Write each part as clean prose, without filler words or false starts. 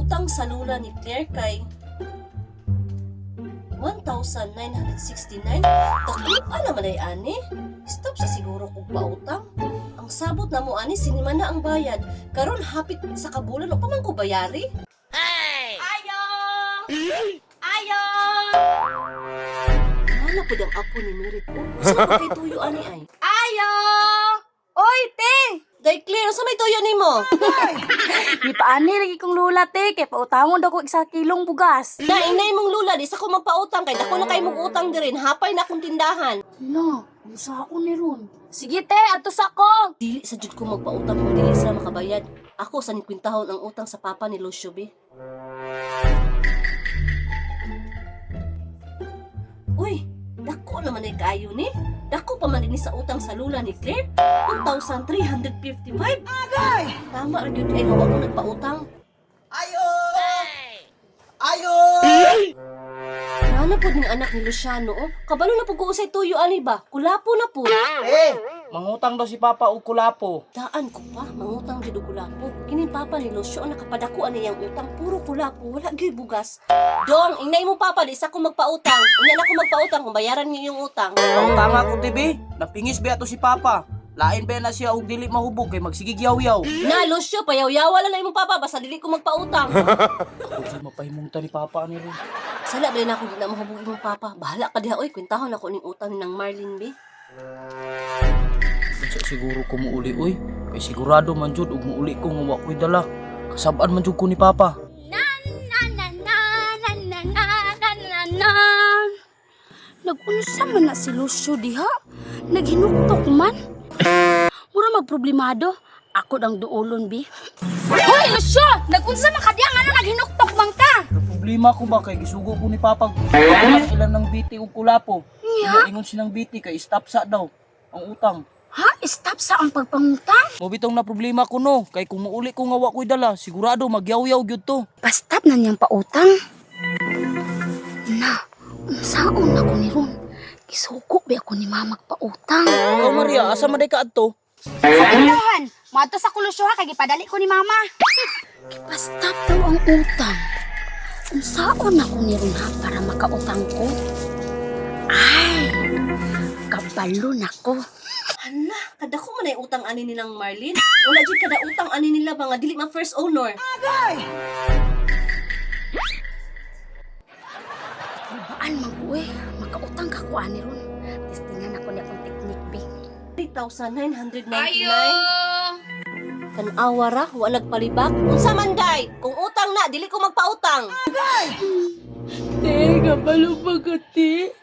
Utang sa lula ni Claire kay 1,969. Dako naman ay ani. Stop sa siguro kog pautang. Ang sabot na mo ani, sinima na ang bayad. Karon hapit sa kabulan o pa man ko bayari. Ayo! Ayo! Wala po ang apo ni Merit. Oh, sa pa kay tuyo ani ay? Ayo! Oy, te! Day Claire, sa may tuyo nimo? Gipaani lagi kong lula, te, kay pautangon daw ko isa kilong bugas. Na inay mong lula, di sa ko magpautang kay dako na kay mong utang dirin, hapay na akong tindahan. No, unsa ako ni ron? Sige, te, adto sa ko. Dili sa jud ko magpautang kung dili sila makabayad. Ako sa kwintahon ang utang sa papa ni Lucio B. Uy, dako naman ay kaayo ni. Dako pa man ni sa utang sa lula ni Claire. 1,355. Agay! Tama ra gyud ay nga wa ko nagpautang. Ayo! Ayo! Nana pod ning anak ni Luciano, oh. Kabalo na pud ko usay tuyo ani ba? Kulapo na pud. Eh, mangutang daw si Papa og kulapo. Daan ko pa, mangutang jud og kulapo. Kini papa ni Lucio ang nakapadako ani iyang utang, puro kulapo, wala gyud bugas. Dong, ingnay mo papa, di sa ko magpautang. Unya na ko magpautang kung bayaran niyo yung utang. Pautanga ko TV, napingis ba to si Papa? Lain ba na siya og dili mahubog kay magsigig yaw-yaw. Na Lucio, payawyawa lang na imong papa basta dili ko magpautang. Ako mapahimungta ni Papa ani ron. Sala ba na ako di na mahubog imong papa. Bahala ka diha oy, kwentahon ako ning utang ni nang Marlene B. Unsa siguro ko muuli oy? Kay sigurado man jud og muuli ko nga wa ko'y dala. Kasab-an man jud ko ni Papa. Na na na na na na na na na na. Nagunsa man na si Lucio diha? Naghinuktok man. Mura magproblemado. Ako dang duolon bi. Hoy, Lucio! Nagunsa man ka diha ngano naghinuktok man ka? Problema ko ba kay gisugo ko ni Papa ilan ilan ng biti og kulapo. Nya? Ingon sinang biti kay stop sa daw ang utang. Ha? Stop sa ang pagpangutang? Mo bitong na problema ko no, kay kung muuli ko nga wa ko'y dala, sigurado magyawyaw gyud to. Pastop na niyang pautang. Na, unsaon ako ni Ron? Gisugo ba ako ni mama pautang? Ikaw Maria, asa man day ka adto? Sa tindahan, moadto sa Colusio ha, kay gipadali ko ni mama. Gipastop daw ang utang. Unsaon ako ni Ron ha para makautang ko? Ay, kabalo na ko. Hala, kadako man ay utang ani nilang Marlene. Wala jud kada utang ani nila ba nga dili ma first owner. Baan man ko eh, makautang ka ko ani ron. Testingan ako ni akong teknik be. 3,999. Tan-awa ra, wa nagpalibak. Unsa man day? Kung utang na, dili ko magpautang. Te, kabalo pa ka, te.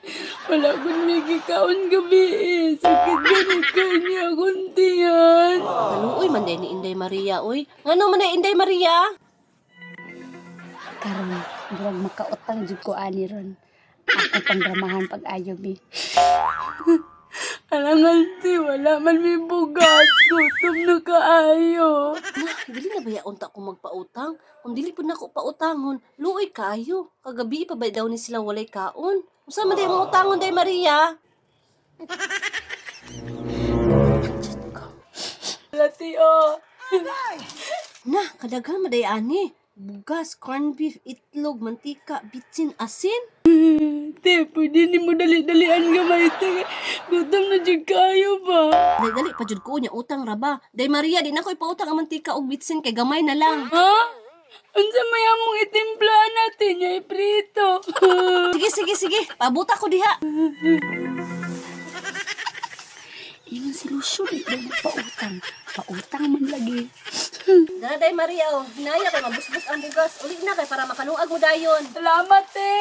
Wala akong may gikaon gabi eh. Sakit ganit ka niya akong tiyan. Kaluoy man day ni Inday Maria oy. Ngano man day Inday Maria? Karon, murag makautang jud ko ani ron. Ako pangdramahan pag ayo bi. Alangan, te, wala man may bugas. Gutom na kaayo. Na, dili na baya unta ko magpautang. Kung dili pud nako pautangon, luoy kaayo. Kagabi pa ba daw ni sila walay kaon? Unsa man day mo utangon day Maria? Jud ko. Wala, te, oh. Na, kadaghan man day ani. Bugas, corned beef, itlog, mantika, bitsin, asin. Te, pwede ni mo dali-dalian gamay, te. Gutom na jud kaayo ba? Dali dali pa jud ko nya utang ra ba. Day Maria, di na ko ipautang ang mantika og bitsin kay gamay na lang. Ha? Unsa may among itimpla natin niya iprito. Sige, sige, sige. Pabuta ko diha. Ingon si Lucio, di daw magpautang. Pautang man lagi. Dara day Maria oh, hinaya kay mabusbos ang bugas. Uli na kay para makaluag mo dayon. Salamat, te.